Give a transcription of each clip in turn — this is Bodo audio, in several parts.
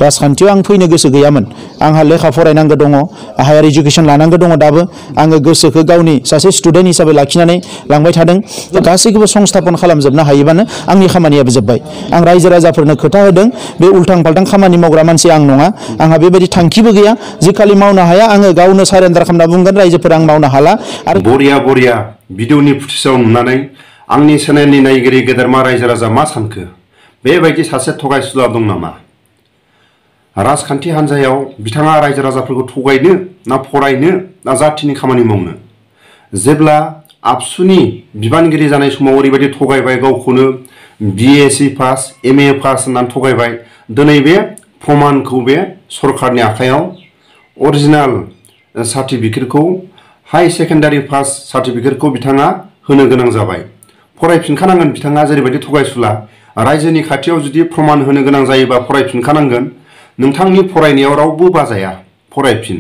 राजखान्थियाव आं फैनो गोसो गैयामोन आंहा लेखा फरायनांगौ दङ हायार एजुकेशन लानांगौ दङ दाबो आङो गोसोखौ गावनि सासे स्टुडेन्ट हिसाबै लाखिनानै लांबाय थादों गासैखौबो संस्थापन खालामजोबनो हायोबानो आंनि खामानियाबो जोब्बाय आं रायजो राजाफोरनो खोथा होदों बे उल्थां फाल्थां खामानि मावग्रा मानसि आं नङा आंहा बेबायदि थांखिबो गैया जिखालि मावनो हाया आङो गावनो सारेन्डार खालामना बुंगोन रायजोफोर आं मावनो हाला आरो बरिया भिडिअनि फुटेजाव नुनानै आंनि चेनेलनि नायगिरि गेदेरमा रायजो राजा मा सानखो बेबायदि सासे थगायसुला दं नामा राजखान्थि हान्जायाव बिथाङा रायजो राजाफोरखौ थगायनो ना फरायनो ना जातिनि खामानि मावनो जेब्ला आबसुनि बिबानगिरि जानाय समाव ओरैबायदि थगायबाय गावखौनो बिएससि पास एमए पास होननानै थगायबाय दिनै बे प्रमानखौ बे सरकारनि आखायाव अरिजिनाल सार्टिफिकेटखौ हाई सेकेन्डारि पास सार्टिफिकेटखौ बिथाङा होनो गोनां जाबाय फरायफिनखानांगोन बिथाङा जेरैबायदि थगायसुला रायजोनि खाथियाव जुदि प्रमान होनो गोनां जायोबा फरायफिनखानांगोन नोंथांनि फरायनायाव रावबो बाजाया फरायफिन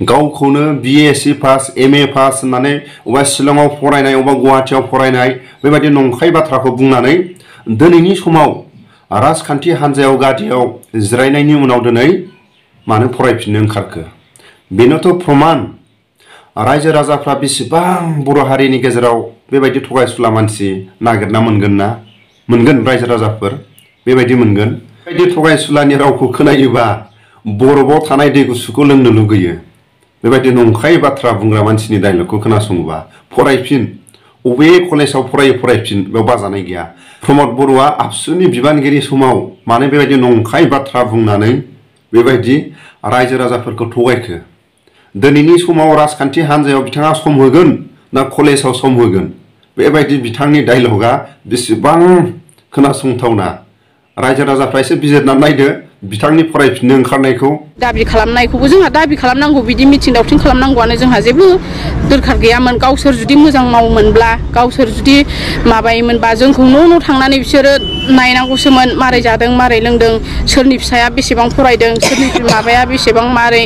गावखौनो बिएससि पास एमए पास होननानै अबा शिलंआव फरायनाय अबा गुवाहाटियाव फरायनाय बेबायदि नंखाय बाथ्राखौ बुंनानै दिनैनि समाव राजखान्थि हान्जायाव गादियाव जिरायनायनि उनाव दिनै मानो फरायफिननो ओंखारखो बेनोथ' प्रमान रायजो राजाफ्रा बेसेबां बर' हारिनि गेजेराव बेबायदि थगायसुला मानसि नागिरना मोनगोन रायजो राजाफोर बेबायदि मोनगोन बेबायदि थगायसुलानि रावखौ खोनायोबा बरफआव थानाय दै गुसुखौ लोंनो लुगैयो बेबायदि नंखाय बाथ्रा बुंग्रा मानसिनि डायलगखौ खोनासङोबा फरायफिन अबे कलेजाव फरायफिन बेयाव बाजानाय गैया प्रमद बर'आ आबसुनि बिबानगिरि समाव मानो बेबायदि नंखाय बाथ्रा बुंनानै बेबायदि रायजो राजाफोरखौ थगायखो दिनैनि समाव राजखान्थि हान्जायाव बिथाङा सम होगोन ना कलेजाव सम होगोन बेबायदि बिथांनि डायलगा बेसेबां खोनासंथावना रायजो राजाफ्रा एसे बिजिरनानै नायदो बिथांनि फरायफिननो ओंखारनायखौ दाबि खालामनायखौबो जोंहा दाबि खालामनांगौ बिदि मिथिं दावथिं खालामनांगौआनो जोंहा जेबो दरखार गैयामोन गावसोर जुदि मोजां मावोमोनब्ला गावसोर जुदि माबायोमोनबा जोंखौ न' थांनानै बिसोरो नायनांगौसोमोन मारै जादों मारै लोंदों सोरनि फिसाया बेसेबां फरायदों सोरनि माबाया बेसेबां मारै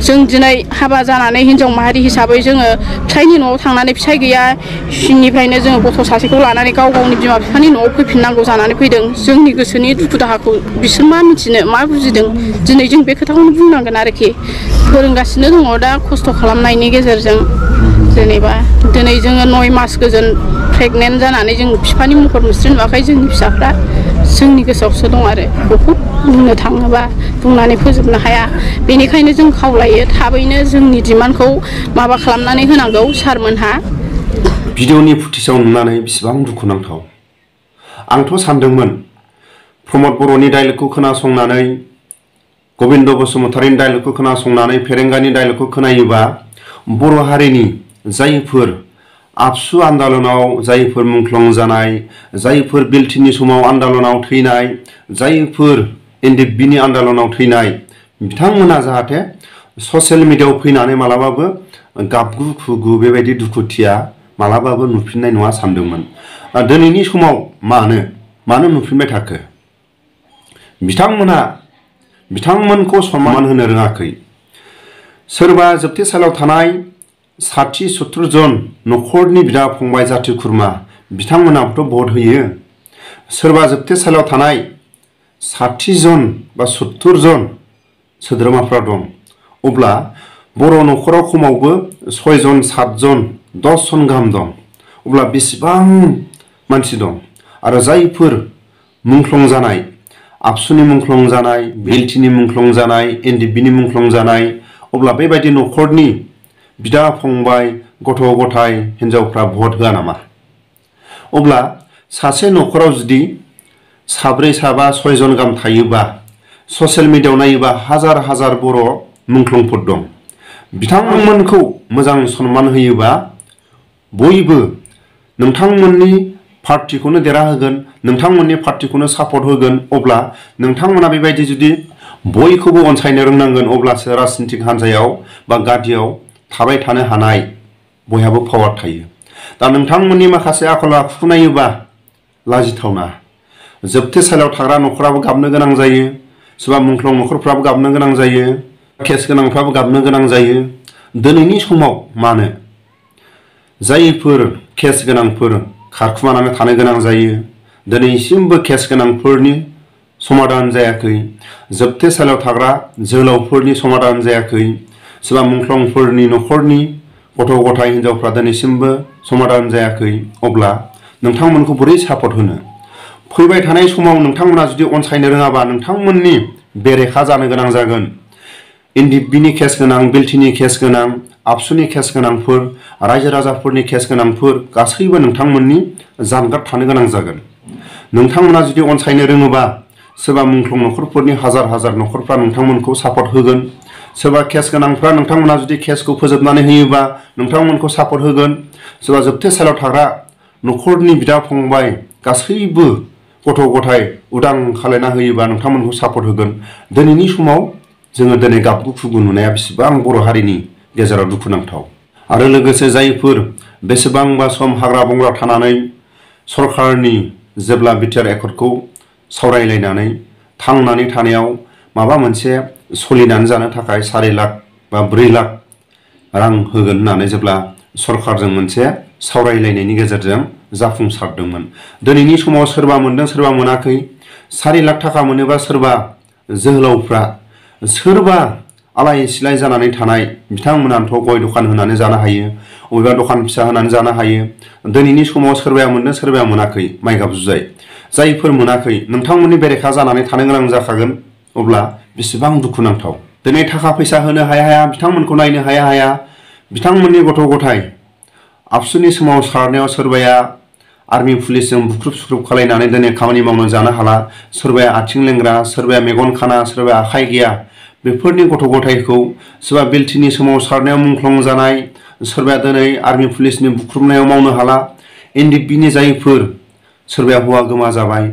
जों दिनै हाबा जानानै हिनजाव माहारि हिसाबै जोङो फिसायनि न'आव थांनानै फिसाय गैया सिंनिफ्रायनो जोङो गथ' सासेखौ लानानै गावनि बिमा बिफानि न'आव फैफिननांगौ जानानै फैदों जोंनि गोसोनि दुखु दाहाखौ बिसोर मा मिथिनो मा बुजिदों दिनै जों बे खोथाखौनो बुंनांगोन आरोखि फोरोंगासिनो दङ दा खस्थ' खालामनायनि गेजेरजों जेनेबा दिनै जोङो 9 मास गोजोन प्रेगनेन्ट जानानै जों बिफानि महर मुस्रि नुवाखै जोंनि फिसाफ्रा जोंनि गोसोआवसो दं आरो बहुद बुंनो थाङोबा बुंनानै फोजोबनो हाया बेनिखायनो जों खावलायो थाबैनो जोंनि डिमान्डखौ माबा खालामनानै होनांगौ सारमोनहा भिडिअनि फुटेजाव नुनानै बेसेबां दुखुनांथाव आंथ' सानदोंमोन प्रमद बर'नि डायलगखौ खोनासंनानै गबिन्द बसुमतारिनि डायलगखौ खोनासंनानै फेरेंगानि डायलगखौ खोनायोबा बर' हारिनि जायफोर आबसु आन्दलनाव जायफोर मुंख्लं जानाय जायफोर बिलटिनि समाव आन्दलनाव थैनाय जायफोर एनडिएफबिनि आन्दलनाव थैनाय बिथांमोना जाहाथे ससियेल मिडियायाव फैनानै मालाबाबो गाबगु खुगु बेबायदि दुखुथिया मालाबाबो नुफिननाय नङा सानदोंमोन दिनैनि समाव मानो नुफिनबाय थाखो बिथांमोनखौ सनमान होनो रोङाखै सोरबा जोबथेसालियाव थानाय 60-70 जन न'खरनि बिदा फंबाय जाथि खुरमा बिथांमोनाबोथ' भट होयो सोरबा जोबथेसालियाव थानाय 60 जन बा 70 जन सोद्रोमाफ्रा दं अब्ला बर' न'खराव खमावबो 6 जन 7 जन 10 जन गाहाम दं अब्ला बेसेबां मानसि दं आरो जायफोर मुंख्लं जानाय आबसुनि मुंख्लं जानाय बिएलटिनि मुंख्लं जानाय एनडिएफबिनि मुंख्लं जानाय अब्ला बेबायदि न'खरनि बिदा फंबाय गथ' गथाय हिनजावफ्रा भट होआ नामा अब्ला सासे न'खराव जुदि साब्रै साबा 6 जन गाहाम थायोबा ससियेल मिडियायाव नायोबा हाजार बर' मुंख्लंफोर दं बिथांमोनखौ मोजां सनमान होयोबा बयबो नोंथांमोननि पार्टिखौनो देरहाहोगोन नोंथांमोननि पार्टिखौनो सापर्ट होगोन अब्ला नोंथांमोना बेबायदि जुदि बयखौबो अनसायनो रोंनांगोन अब्लासो राजनीतिक हान्जायाव बा गादियाव थाबाय थानो हानाय बयहाबो पावार थायो दा नोंथांमोननि माखासे आखल आखुखौ नायोबा लाजिथावना जोबथेसालियाव थाग्रा न'खराबो गाबनो गोनां जायो सोरबा मुंख्लं न'खरफ्राबो गाबनो गोनां जायो केस गोनांफ्राबो गाबनो गोनां जायो दिनैनि समाव मानो जायफोर केस गोनांफोर खारखुमानानै थानो गोनां जायो दिनैसिमबो केस गोनांफोरनि समाधान जायाखै, जोबथेसालियाव थाग्रा जोहोलावफोरनि समाधान जायाखै, सोरबा मुंख्लंफोरनि न'खरनि गथ' गथाय हिनजावफ्रा दिनैसिमबो समाधान जायाखै, अब्ला नोंथांमोनखौ बोरै सापर्ट होनो? फैबाय थानाय समाव नोंथांमोना जुदि अनसायनो रोङाबा नोंथांमोननि बेरेखा जानो गोनां जागोन। एनडिएफबिनि केस गोनां, बिएलटिनि केस गोनां, आबसुनि केस गोनांफोर, रायजो राजाफोरनि केस गोनांफोर गासैबो नोंथांमोननि जानगार थानो गोनां जागोन। नोंथांमोना जुदि अनसायनो रोङोबा सोरबा मुंख्लं न'खरफोरनि हाजार हाजार न'खरफ्रा नोंथांमोनखौ सापर्ट होगोन। सोरबा केस गोनांफ्रा नोंथांमोना जुदि केसखौ फोजोबनानै होयोबा नोंथांमोनखौ सापर्ट होगोन। सोरबा जोबथेसालियाव थाग्रा न'खरनि बिदा फंबाय गासैबो गथ' गथाय उदां खालायना होयोबा नोंथांमोनखौ सापर्ट होगोन। दिनैनि समाव जोङो दिनै गाबगु खुगु नुनाया बेसेबां बर' हारिनि गेजेराव दुखुनांथाव। आरो लोगोसे जायफोर बेसेबांबा सम हाग्रा बंग्रा थानानै सरकारनि जेब्ला बिटिआर एकर्डखौ सावरायलायनानै थांनानै थानायाव माबा मोनसे सोलिनानै जानो थाखाय 4 लाख बा 4 लाख रां होगोन होननानै जेब्ला सरकारजों मोनसे सावरायलायनायनि गेजेरजों जाफुंसारदोंमोन। दिनैनि समाव सोरबा मोनदों सोरबा मोनाखै। 4 लाख थाखा मोनोबा सोरबा जोहोलावफ्रा सोरबा आलाय सिलाय जानानै थानाय बिथांमोनानोथ' गय दखान होनानै जानो हायो, अबेबा दखान फिसा होनानै जानो हायो। दिनैनि समाव सोरबाया मोनदों सोरबाया मोनाखै माइगाब जुजाय। जायफोर मोनाखै नोंथांमोननि बेरेखा जानानै थानो गोनां जाखागोन। अब्ला बेसेबां दुखुनांथाव। दिनै थाखा फैसा होनो हाया, बिथांमोनखौ नायनो हाया, बिथांमोननि गथ' गथाय आबसुनि समाव सारनायाव सोरबाया आर्मि पुलिसजों बुख्रुब सुख्रुब खालायनानै दिनै खामानि मावनो जानो हाला, सोरबाया आथिं लेंग्रा, सोरबाया मेगन खाना, सोरबाया आखाइ गैया। बेफोरनि गथ' गथायखौ सोरबा बिएलटिनि समाव सारनायाव मुंख्लं जानाय, सोरबाया दिनै आर्मि पुलिसनि बुख्रुबनायाव मावनो हाला। एनडिएफबिनि जायफोर सोरबाया हौवा गोमा जाबाय,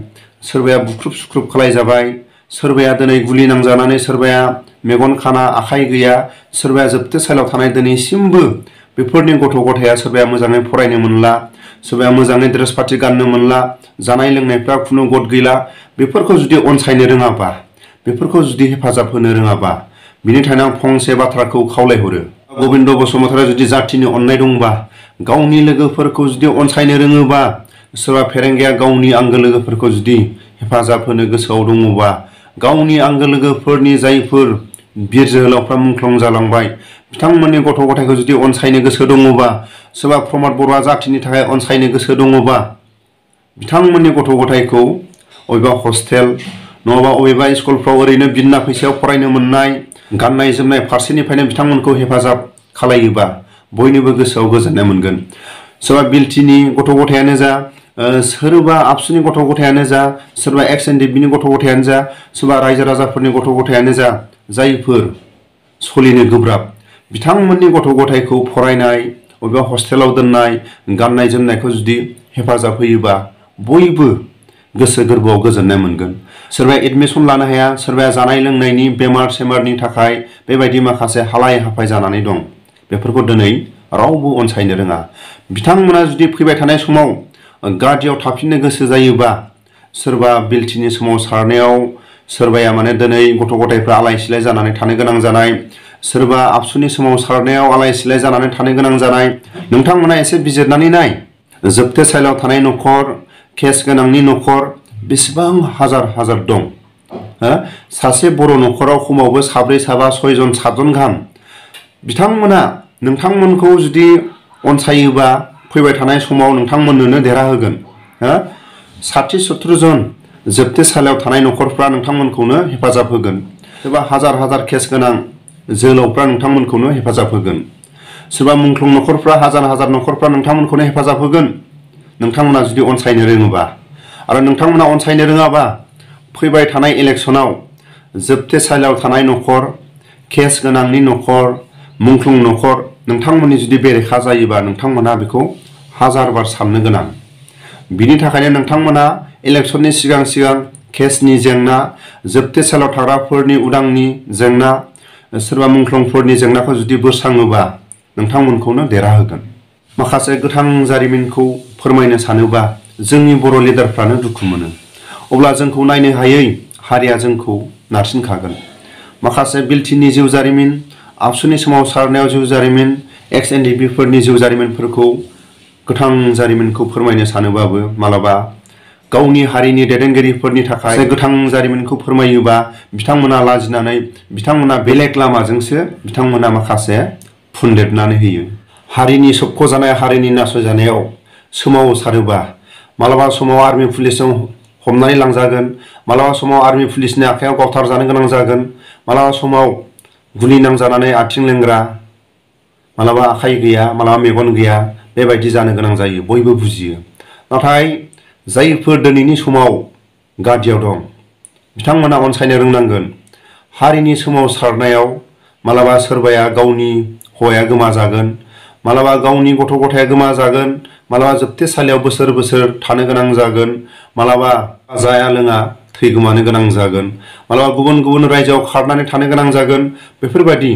सोरबाया बुख्रुब सुख्रुब खालायजाबाय, सोरबाया दिनै गुलि नांजानानै सोरबाया मेगन खाना, आखाइ गैया, सोरबाया जोबथेसालियाव थानाय दिनैसिमबो बेफोरनि गथ' गथाया सोरबाया मोजाङै फरायनो मोनला, सोरबाया मोजाङै ड्रेस पाति गाननो मोनला, जानाय लोंनायफ्रा खुनु गद गैला। बेफोरखौ जुदि अनसायनो रोङाबा, बेफोरखौ जुदि हेफाजाब होनो रोङाबा, बिनि थाखायनो आं फंसे बाथ्राखौ खावलायहरो। गबिन्द बसुमतारिया जुदि जाथिनि अननाय दंबा, गावनि लोगोफोरखौ जुदि अनसायनो रोङोबा, सोरबा फेरेंगाया गावनि आंगो लोगोफोरखौ जुदि हेफाजाब होनो गोसोआव दङबा, गावनि आंगो लोगोफोरनि जायफोर बिर जोहोलावफ्रा मुंख्लं जालांबाय बिथांमोननि गथ' गथायखौ जुदि अनसायनो गोसो दङबा, सोरबा प्रमद बर'आ जाथिनि थाखाय अनसायनो गोसो दङबा, बिथांमोननि गथ' गथायखौ अबेबा हस्टेल नङाबा अबेबा स्कुलफ्राव ओरैनो बिना फैसायाव फरायनो मोननाय, गाननाय जोमनाय फारसेनिफ्रायनो बिथांमोनखौ हेफाजाब खालायोबा बयनिबो गोसोआव गोजोननाय मोनगोन। सोरबा बिएलटिनि गथ' गथायानो जा, सोरबा आबसुनि गथ' गथायानो जा, सोरबा एक्स एनडिएफबिनि गथ' गथायानो जा, सोरबा रायजो राजाफोरनि गथ' गथायानो जा, जायफोर सोलिनो गोब्राब बिथांमोननि गथ' गथायखौ फरायनाय, अबेबा हस्टेलाव दोननाय, गाननाय जोमनायखौ जुदि हेफाजाब होयोबा बयबो गोसो गोरबोआव गोजोननाय मोनगोन। सोरबाया एडमिसन लानो हाया, सोरबाया जानाय लोंनायनि बेमार सेमारनि थाखाय बेबायदि माखासे हालाय हाफाय जानानै दं। बेफोरखौ दिनै रावबो अनसायनो रोङा। बिथांमोना जुदि फैबाय थानाय समाव गादियाव थाफिननो गोसो जायोबा, सोरबा बिएलटिनि समाव सारनायाव सोरबाया माने दिनै गथ' गथायफ्रा आलाय सिलाय जानानै थानो गोनां जानाय, सोरबा आबसुनि समाव सारनायाव आलाय सिलाय जानानै थानो गोनां जानाय, नोंथांमोना एसे बिजिरनानै नाय। जोबथेसालियाव थानाय न'खर, केस गोनांनि न'खर बेसेबां हाजार हाजार दं। सासे बर' न'खराव खमावबो 4 साबा 6 जन 7 जन गाहाम। बिथांमोना नोंथांमोनखौ जुदि अनसायोबा फैबाय थानाय समाव नोंथांमोननोनो देरहाहोगोन। 60-70 जन जोबथेसालियाव थानाय न'खरफ्रा नोंथांमोनखौनो हेफाजाब होगोन। सोरबा हाजार हाजार केस गोनां जोहोलावफ्रा नोंथांमोनखौनो हेफाजाब होगोन। सोरबा मुंख्लं न'खरफ्रा हाजार हाजार न'खरफ्रा नोंथांमोनखौनो हेफाजाब होगोन। नोंथांमोना जुदि अनसायनो रोङोबा। आरो नोंथांमोना अनसायनो रोङाबा फैबाय थानाय इलेक्सनाव जोबथेसालियाव थानाय न'खर, केस गोनांनि न'खर, मुंख्लं न'खर नोंथांमोननि जुदि बेरेखा जायोबा नोंथांमोना बेखौ हाजार बार साननो गोनां। बिनि थाखायनो नोंथांमोना इलेक्सननि सिगां सिगां केसनि जेंना, जोबथेसालियाव थाग्राफोरनि उदांनि जेंना, सोरबा मुंख्लंफोरनि जेंनाखौ जुदि बोस्राङोबा नोंथांमोनखौनो देरहाहोगोन। माखासे गोथां जारिमिनखौ फोरमायनो सानोबा जोंनि बर' लिडारफ्रानो दुखु मोनो। अब्ला जोंखौ नायनो हायै हारिया जोंखौ नारसिनखागोन। माखासे बिएलटिनि जिउ जारिमिन, आबसुनि समाव सारनायाव जिउ जारिमिन, एक्स एनडिएफबिफोरनि जिउ जारिमिनफोरखौ गोथां जारिमिनखौ फोरमायनो सानोबाबो मालाबा गावनि हारिनि दैदेनगिरिफोरनि थाखाय गोथां जारिमिनखौ फोरमायोबा बिथांमोना लाजिनानै बिथांमोना बेलेग लामाजोंसो बिथांमोना माखासे फुनदेरनानै होयो। हारिनि सोबख'जानाय हारिनि नासयजानायाव सोमावसारोबा मालाबा समाव आर्मि पुलिसजों हमनानै लांजागोन, मालाबा समाव आर्मि पुलिसनि आखायाव गावथारजानो गोनां जागोन, मालाबा समाव गुलि नांजानानै आथिं लेंग्रा, मालाबा आखाइ गैया, मालाबा मेगन गैया, बेबायदि जानो गोनां जायो, बयबो बुजियो। नाथाय जायफोर दिनैनि समाव गादियाव दं बिथांमोना अनसायनो रोंनांगोन। हारिनि सोमावसारनायाव मालाबा सोरबाया गावनि हौवाया गोमाजागोन, मालाबा गावनि गथ' गथाया गोमाजागोन, मालाबा जोबथेसालियाव बोसोर बोसोर थानो गोनां जागोन, मालाबा जाया लोङा थैगोमानो गोनां जागोन, मालाबा गुबुन गुबुन रायजोआव खारनानै थानो गोनां जागोन। बेफोरबायदि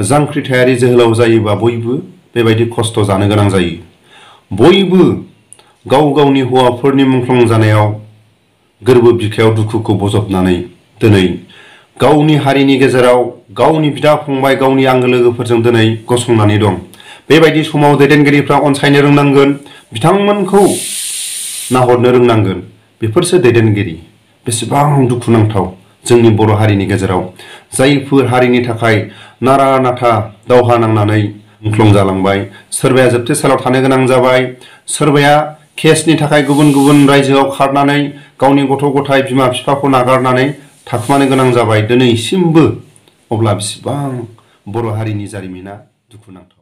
जांख्रिथायारि जोहोलाव जायोबा बयबो बेबायदि खस्थ' जानो गोनां जायो। बयबो गाव गावनि हौवाफोरनि मुंख्लं जानायाव गोरबो बिखायाव दुखुखौ बजबनानै दिनै गावनि हारिनि गेजेराव गावनि बिदा फंबाय, गावनि आंगो लोगोफोरजों दिनै गसंनानै दं। बेबायदि समाव दैदेनगिरिफ्रा अनसायनो रोंनांगोन, बिथांमोनखौ नाहरनो रोंनांगोन। बेफोरसो दैदेनगिरि। बेसेबां दुखुनांथाव जोंनि बर' हारिनि गेजेराव जायफोर हारिनि थाखाय नारा नाथा दावहा नांनानै मुंख्लं जालांबाय, सोरबाया जोबथेसालियाव थानो गोनां जाबाय, सोरबाया केसनि थाखाय गुबुन गुबुन रायजोआव खारनानै गावनि गथ' गथाय बिमा बिफाखौ नागारनानै थाखुमानो गोनां जाबाय दिनैसिमबो। अब्ला बेसेबां बर' हारिनि जारिमिना दुखुनांथाव।